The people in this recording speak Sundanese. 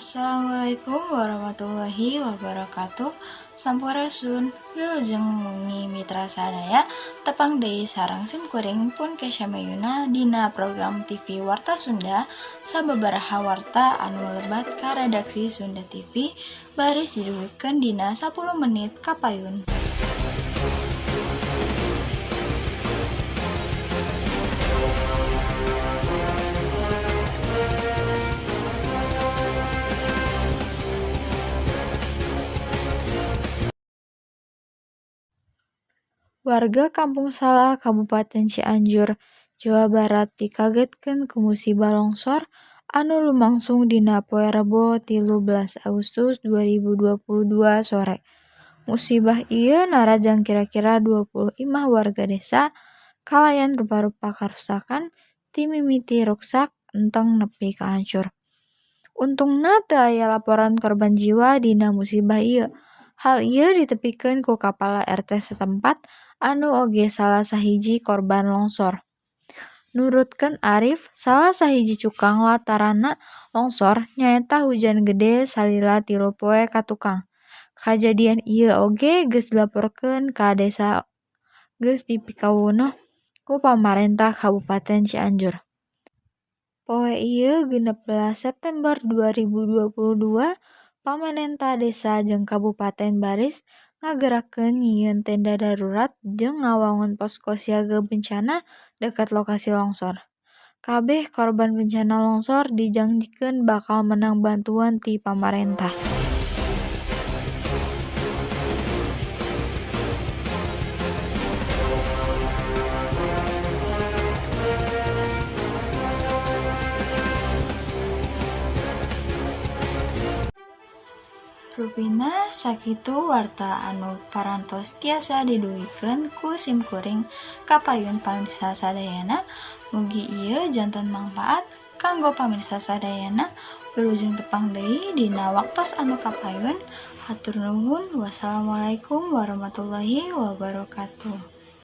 Assalamualaikum warahmatullahi wabarakatuh. Sampurasun, wilujeng wengi mitra sadaya, tepang deui sareng simkuring pun Kesha Mayuna dina program TV Warta Sunda sababaraha warta anu lebat ka redaksi Sunda TV baris didugikeun dina 10 menit kapayun. Warga Kampung Sala, Kabupaten Cianjur, Jawa Barat dikagetkeun ku musibah longsor anu lumangsung dina poe Rebo 13 Agustus 2022 sore. Musibah ieu narajang kira-kira 20 imah warga desa kalayan rupa-rupa karusakan ti mimiti ruksak enteng nepi ka hancur. Untungna teu aya laporan korban jiwa dina musibah ieu. Hal ieu ditepikeun ku kapala RT setempat anu oge salah sahiji korban longsor. Nurutkeun Arif, salah sahiji cukang lataranna longsor nyaeta hujan gede salila 3 poe katukang. Kajadian ieu oge geus dilaporkeun ka desa geus dipikawanoh ku pamarentah Kabupaten Cianjur. Poe ieu 16 September 2022, pamarentah desa jeung kabupaten baris ngagerakkeun nyieun tenda darurat jeung ngawangun posko siaga bencana deket lokasi longsor. Kabeh korban bencana longsor dijanjikeun bakal menang bantuan ti pamarentah. Rupina sakitu warta anu parantos tiasa didugikeun ku simkuring kapayun pamirsa sadayana, mugi ieu janten mangpaat kanggo pamirsa sadayana. Wilujeng tepang deui dina waktos anu kapayun. Hatur nuhun, wassalamualaikum warahmatullahi wabarakatuh.